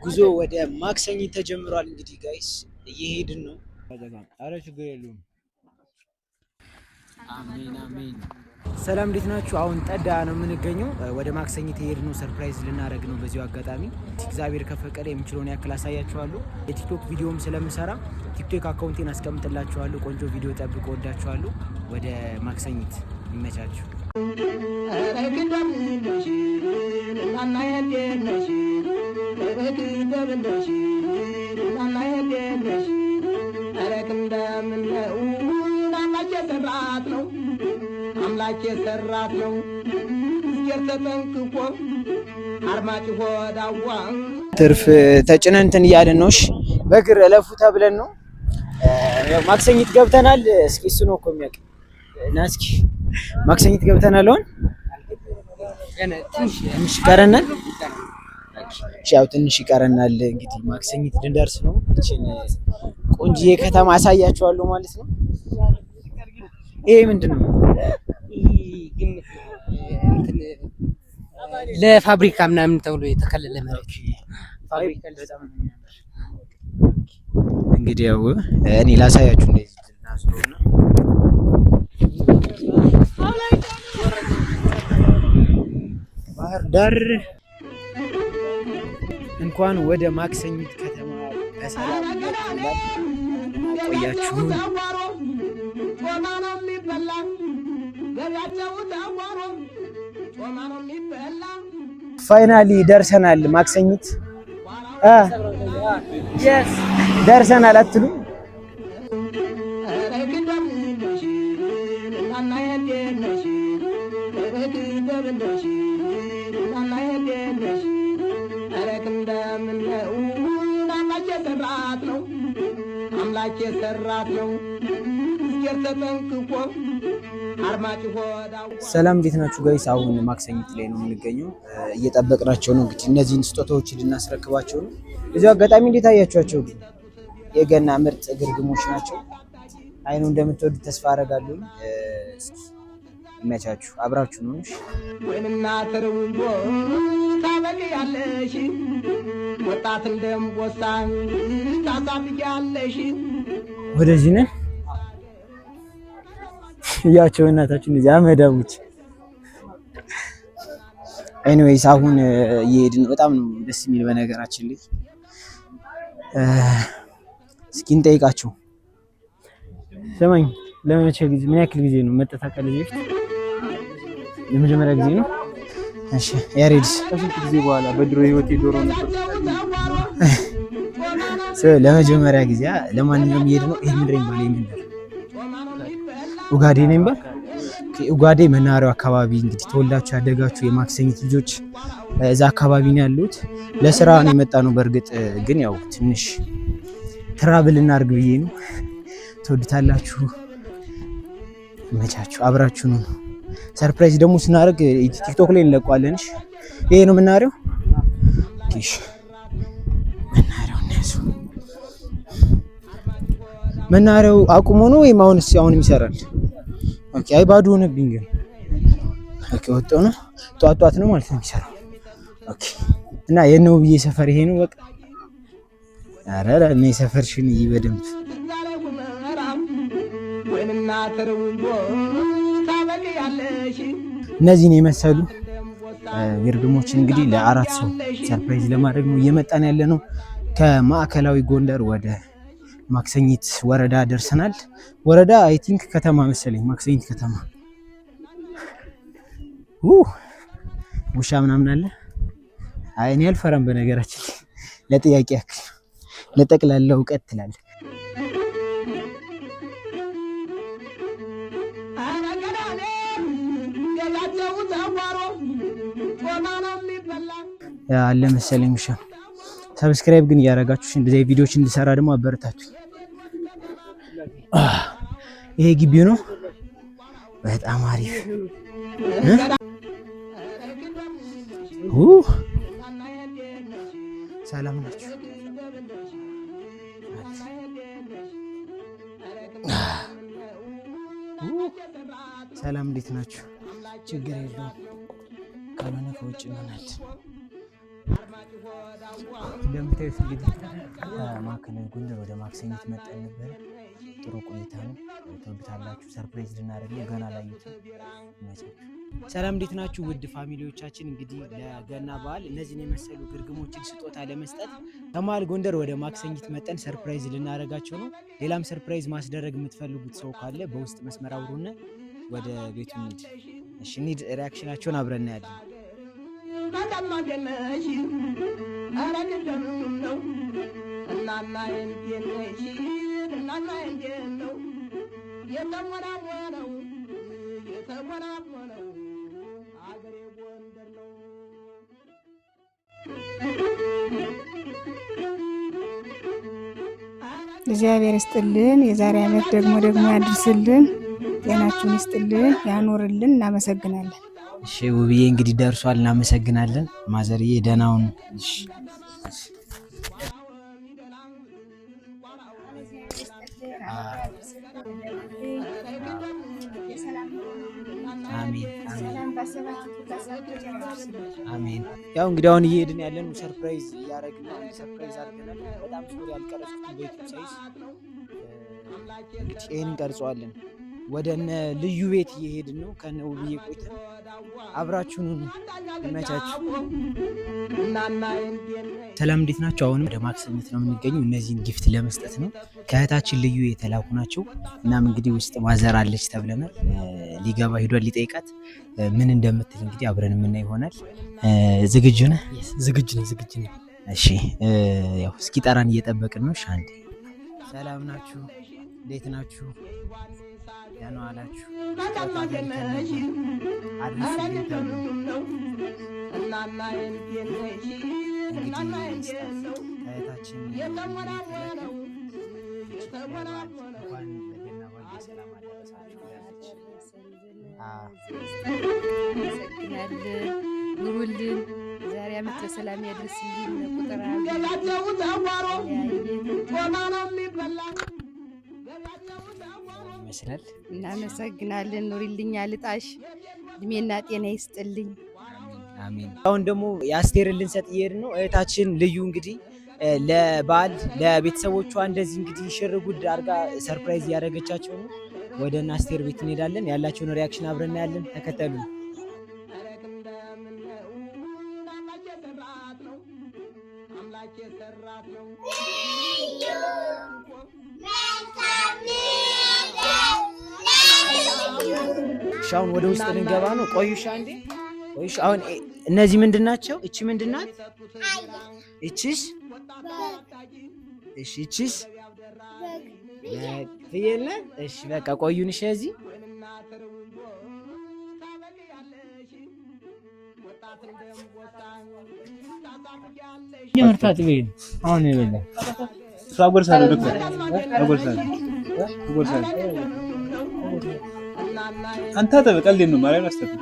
ጉዞ ወደ ማክሰኝት ተጀምሯል። እንግዲህ guys እየሄድን ነው። አረ ችግር የለውም። አሜን አሜን። ሰላም፣ እንዴት ናችሁ? አሁን ጠዳ ነው የምንገኘው። ወደ ማክሰኝት የሄድን ነው። Surprise ልናደርግ ነው። በዚሁ አጋጣሚ እግዚአብሔር ከፈቀደ የምችለውን ያክል አሳያችኋለሁ። የቲክቶክ ቪዲዮም ስለምሰራ ቲክቶክ account ኤን አስቀምጥላችኋለሁ። ቆንጆ ቪዲዮ ጠብቆ ወዳችኋለሁ። ወደ ማክሰኝት ይመቻችሁ። አምላክ የሰራት ነው ምስጌር ተጠንቅቆ አርማጭሆ ዳዋ። ትርፍ ተጭነን እንትን እያለን ነው። እሺ በእግር እለፉ ተብለን ነው። ያው ማክሰኝት ገብተናል። እስኪ እሱ ነው እኮ የሚያውቅ እና እስኪ ማክሰኝት ገብተናል። አሁን ትንሽ ይቀረናል። እሺ ያው ትንሽ ይቀረናል። እንግዲህ ማክሰኝት ልንደርስ ነው። እቺን ቆንጂዬ ከተማ አሳያችኋለሁ ማለት ነው። ይሄ ምንድን ነው? ለፋብሪካ ምናምን ተብሎ የተከለለ መሬት። እንግዲህ ያው እኔ ላሳያችሁ እንደዚህ እናዝረውና ባህር ዳር እንኳን ወደ ማክሰኝት ከተማ በሰላም መጡ ይላል። ቆያችሁን። ጮማ ነው የሚበላ ገቢያቸው ተዋሮ ጮማ ነው የሚበላ። Finally ደርሰናል። ማክሰኝት ደርሰናል አትሉም? አምላክ የሰራት ነው ምስጌር ተጠንቅቆ አርማጭሆ ዳዋ። ሰላም፣ እንዴት ናችሁ guys? አሁን ማክሰኝት ላይ ነው የምንገኘው። እየጠበቅናቸው ነው። እንግዲህ እነዚህን ስጦታዎች ልናስረክባቸው ነው። እዚሁ አጋጣሚ እንዴት አያችኋቸው? ግን የገና ምርጥ ግርግሞች ናቸው። አይኑ እንደምትወዱት ተስፋ አደርጋለሁ። እስኪ ይመቻችሁ፣ አብራችሁ ነው። እሺ። ወይንና ተርንጎ ታበቅያለሽ፣ ወጣት እንደምቦሳ ታሳድጊያለሽ። ወደዚህ ነን። እያቸው እናታችን እዚህ አመዳሞች። Anyways አሁን እየሄድን ነው። በጣም ነው ደስ የሚል። በነገራችን ላይ እስኪ እንጠይቃቸው። ስማኝ፣ ለመቼ ጊዜ ምን ያክል ጊዜ ነው መጠህ ታውቃለህ? እዚህ በፊት ለመጀመሪያ ጊዜ ነው። እሺ ያሬድስ? ከስንት ጊዜ በኋላ በድሮ ህይወቴ ዶሮ ነበር። ለመጀመሪያ ጊዜ። ለማንኛውም እየሄድን ነው። ይሄ ምንድን ነው የሚባለው? ይሄ ምንድን ነው? ኡጋዴ ነው የሚባል። ኡጋዴ መናኸሪያው አካባቢ እንግዲህ ተወልዳችሁ ያደጋችሁ የማክሰኝት ልጆች እዛ አካባቢ ነው ያሉት። ለስራ ነው የመጣ ነው። በእርግጥ ግን ያው ትንሽ travel እናድርግ ብዬ ነው። ትወዱታላችሁ። መቻችሁ፣ አብራችሁ ነው። Surprise ደግሞ ስናደርግ ቲክቶክ ላይ እንለቀዋለን። እሺ፣ ይሄ ነው መናኸሪያው። እሺ፣ መናኸሪያው ነው። መናኸሪያው አቁሞ ነው ወይም አሁንስ አሁንም ይሰራል? Okay፣ አይ ባዶ ሆነብኝ ግን። Okay፣ ወጥቶ ነው፣ ጧት ጧት ነው ማለት ነው የሚሰራው። Okay፣ እና የነው ብዬ ሰፈር ይሄ ነው በቃ። ኧረ እኔ ሰፈርሽን እይ በደንብ። ወይንና ተርንጎ ታበቅያለሽ። እነዚህን የመሰሉ ግርግሞች እንግዲህ ለአራት ሰው surprise ለማድረግ ነው እየመጣን ያለ ነው። ከማዕከላዊ ጎንደር ወደ ማክሰኝት ወረዳ ደርሰናል። ወረዳ I think ከተማ መሰለኝ፣ ማክሰኝት ከተማ። ውሻ ምናምን አለ። አይ እኔ አልፈራም። በነገራችን ለጥያቄ ያክል ለጠቅላላ እውቀት ትላለህ። ኧረ ገዳሜ ገቢያቸው ተዋሮ ጮማ ነው የሚበላ። አለ መሰለኝ ውሻ። Subscribe ግን እያደረጋችሁ እንደዚህ ቪዲዮዎች እንድሰራ ደግሞ አበረታቱኝ። ይሄ ግቢው ነው። በጣም አሪፍ። ሰላም ናችሁ? ሰላም፣ እንዴት ናችሁ? ችግር የለውም፣ ካልሆነ ከውጭ እንሆናለን። እንደምታዩት እንግዲህ ከማዕከላዊ ጎንደር ወደ ማክሰኝት መጠን ነበረ። ጥሩ ቆይታ ነው። ትወዱታላችሁ። Surprise ልናደርግ ነው። ገና ላዩትም። ይመቻችሁ። ሰላም፣ እንዴት ናችሁ ውድ family ዎቻችን? እንግዲህ ለገና በዓል እነዚህን የመሰሉ ግርግሞችን ስጦታ ለመስጠት ከመሀል ጎንደር ወደ ማክሰኝት መጠን surprise ልናደርጋቸው ነው። ሌላም surprise ማስደረግ የምትፈልጉት ሰው ካለ በውስጥ መስመር አውሩን። ወደ ቤቱ እንሂድ። እሺ እንሂድ። Reaction ኣቸውን አብረን እናያለን። በጣም አደነሽ ኧረ እንደምን ነው እናና እንዴት ነሽ እናና እንዴት ነው የተሞናሞነው የተሞናሞነው አገሬ ጎንደር ነው። እግዚአብሔር ይስጥልን። የዛሬ ዓመት ደግሞ ደግሞ ያድርስልን፣ ጤናችሁን ይስጥልን፣ ያኖርልን። እናመሰግናለን። እሺ ውብዬ እንግዲህ ደርሷል። እናመሰግናለን። ማዘርዬ ደህና ሁኑ። እሺ። አሜን አሜን አሜን። ያው እንግዲህ አሁን እየሄድን ያለነው surprise እያደረግን ነው። አንድ surprise አድርገናል። በጣም sorry ያልቀረጽኩትን በ YouTube ሳይዝ። እንግዲህ ይሄን እንቀርጸዋለን። ወደ እነ ልዩ ቤት እየሄድን ነው። ከነ ውብዬ ቆይተን አብራችሁን ሁኑ። ይመቻችሁ። እናና እንዴት ነሽ ሰላም፣ እንዴት ናቸው? አሁንም ወደ ማክሰኝት ነው የምንገኘው። እነዚህን gift ለመስጠት ነው። ከእህታችን ልዩ የተላኩ ናቸው። እናም እንግዲህ ውስጥ ማዘር አለች ተብለናል። ሊገባ ሂዷል ሊጠይቃት። ምን እንደምትል እንግዲህ አብረን የምናይ ይሆናል። ዝግጁ ነህ? ዝግጁ ነኝ፣ ዝግጁ ነኝ። እሺ፣ ያው እስኪጠራን እየጠበቅን ነው። እሺ አንዴ። ሰላም ናችሁ? እንዴት ናችሁ? ደህና ዋላችሁ? በጣም አደነሽ ኧረ አድርስልን ተብሎ እንደምን ነው እናና እንዴት ነሽ እናና እንዴት ነው ከእህታችን የተሞናሞነው የተሞናሞነው እንኳን ለገና በዓል በሰላም አደረሳችሁ ብላለች። እናመሰግናለን። ኑሩልን። ዛሬ ዓመት በሰላም ያድርስልን። ቁጥር ገላቸው ተጓሮ ጮማ ነው የሚበላ ገላቸው ተጓሮ ይመስላል። እናመሰግናለን። ኑሪልኝ አልጣሽ፣ እድሜና ጤና ይስጥልኝ። አሜን። አሁን ደግሞ የአስቴርን ልንሰጥ እየሄድን ነው። እህታችን ልዩ እንግዲህ ለበዓል ለቤተሰቦቿ እንደዚህ እንግዲህ ሽር ጉድ አድርጋ surprise እያደረገቻቸው ነው። ወደ እነ አስቴር ቤት እንሄዳለን። ያላቸውን reaction አብረን እናያለን። ተከተሉ። ኧረ እንደምን ነው አምላክ የሰራት ነው አምላክ የሰራት ነው። እሺ አሁን ወደ ውስጥ ልንገባ ነው። ቆዩ እሺ አንዴ ቆዩ። እሺ አሁን እነዚህ ምንድን ናቸው? እቺ ምንድን ናት? እቺስ? እሺ እቺስ? በግ ፍየል ናት። እሺ በቃ ቆዩን። እሺ እዚህ ወይንና ትርንጎ ታበቅያለሽ ወጣት እንደንቦሳ ታሳድጊያለሽ። አሁን የበላ አጎርሳለሁ ዶክተር፣ አጎርሳለሁ አጎርሳለሁ። አንተ ታጠብ፣ ቀልዴን ነው። ማርያምን አስታጥብ።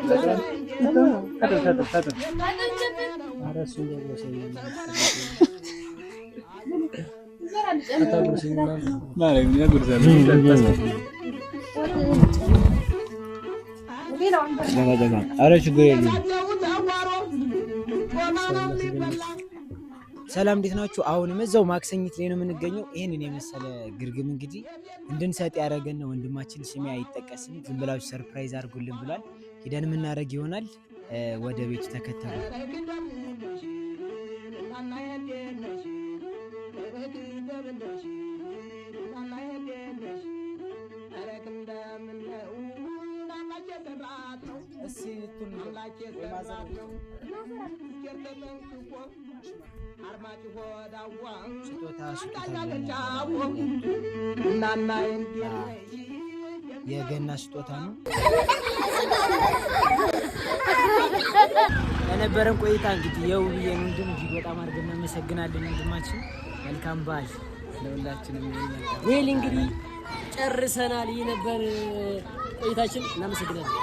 ታጠብ ታጠብ ታጠብ። ማርያምን አጎርሳለሁ። ኧረ ችግር የለውም። ገላቸው ተጓሮ ጮማ ነው የሚበላ ሰላም፣ እንዴት ናችሁ? አሁንም እዛው ማክሰኝት ላይ ነው የምንገኘው። ይህንን የመሰለ ግርግም እንግዲህ እንድንሰጥ ያደረገን ነው ወንድማችን። ስሜ አይጠቀስም፣ ዝም ብላችሁ surprise አድርጉልን ብሏል። ሂደን የምናደርግ ይሆናል። ወደ ቤቱ ተከተሉ። እናና እንዴት ነሽ እንደምን ነሽ እናና እንዴት ነሽ ኧረ እንደምን ነው አምላክ የሰራት ነው አምላክ የሰራት ነው ምስኪር ተጠንቅቆ አርማጭሆ ዳዋ ስጦታ ስጦታ አንዳኛለቻዎ እናና እንዴት ነሽ የገና ስጦታ ነው። ለነበረን ቆይታ እንግዲህ የውብዬን ወንድም እጅግ በጣም አድርገን እናመሰግናለን። ወንድማችን መልካም በዓል ለሁላችንም። Well እንግዲህ ጨርሰናል። ይህ ነበር ቆይታችን። እናመሰግናለን።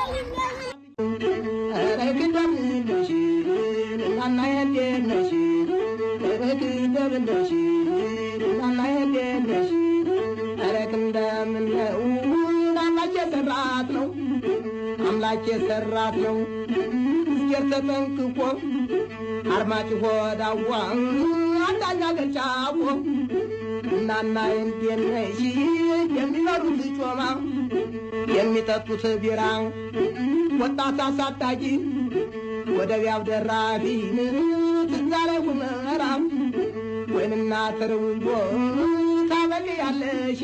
ኧረ እንደምን ነሽ እናና እንዴት ነሽ ኧረ እንደምን ነሽ እናና እንዴት ነሽ ኧረ እንደምን ነው አምላክ የሰራት ነው አምላክ የሰራት ነው ምስኪር ተጠንቅቆ አርማጭሆ ዳዋ አንዳኛ ገጫቦ እናና እንዴት ነሽ? የሚበሉት ጮማ የሚጠጡት ቢራ ወጣት አሳዳጊ ወደብ ያብደራቢ ትዝ አለ ሁመራ ወይንና ትርንጎ ታበቅያለሽ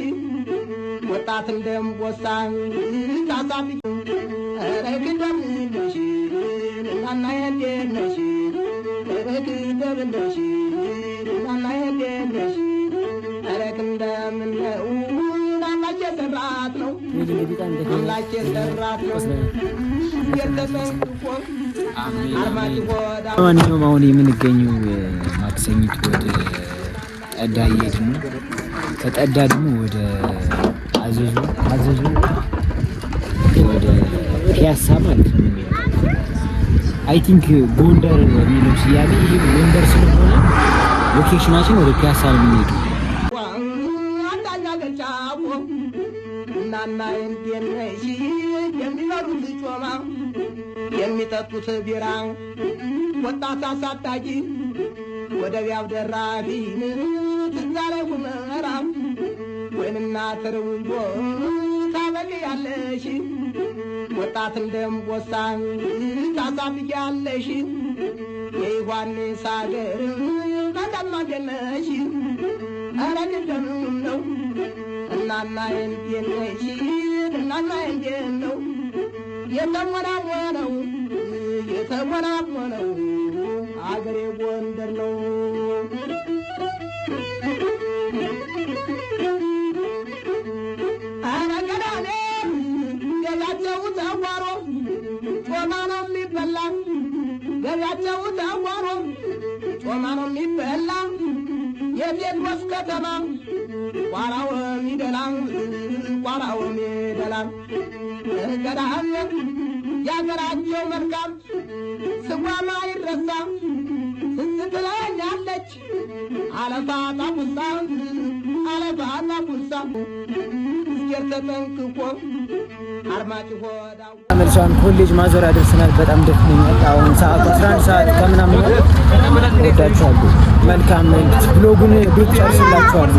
ወጣት እንደምቦሳ ታሳድጊ ኧረ ግደምነሽ እናና እንዴት ነሽ? ኧረ ግደምነሽ እናና እንዴት ነሽ? ኧረ እንደምነው አምላክ የሰራት ነው አምላክ የሰራት ነው የተጠንቅቆ አርማጭሆ ለማንኛውም አሁን የምንገኘው ማክሰኝት ወደ ጠዳ እየሄድን ነው። ከጠዳ ደግሞ ወደ አዘዞ፣ አዘዞ ወደ ፒያሳ ማለት ነው የምንሄደው። I think ጎንደር የሚለው ስያሜ ይህ ጎንደር ስለሆነ location ኣችን ወደ ፒያሳ ነው የምንሄደው። አንዳኛ ገጫቦ እናና እንዴት ነሽ? የሚበሉት ጮማ የሚጠጡት ቢራ ወጣት አሳዳጊ ወደብ ያብደራቢ ትዝ አለ ሁመራ ወይንና ትርንጎ ታበቅያለሽ ወጣት እንደምቦሳ ታሳድጊያለሽ የዮሐንስ አገር መጠማ እንዴት ነሽ? ኧረ እንደምን ነው እናና እንዴት ነሽ? እናና እንዴት ነው የተሞናሞነው የተሞናሞነው አገሬ ጎንደር ነው። ኧረ ገዳሜ ገቢያቸው ተጓሮ ጮማ ነው የሚበላ ገቢያቸው ተጓሮ ጮማ ነው የሚበላ የቴዎድሮስ ከተማ ቋራው ሚደላ ቋራው ሚደላ ገዳሜ ያገራቸው መልካም ስሟም አይረሳ ትዝ ትለኛለች አለፋ ጣቁሳ አለፋ ጣቁሳ እግዜር ተጠንቅቆ አርማጭሆ ዳዋ መልሷን ኮሌጅ ማዞሪያ ደርሰናል። በጣም ደክሞኛል። አሁን ሰዓቱ 11 ሰዓት ከምናምን ነው። እወዳችኋለሁ። መልካም vlog ኡን ቤት ጨርስላችኋለሁ።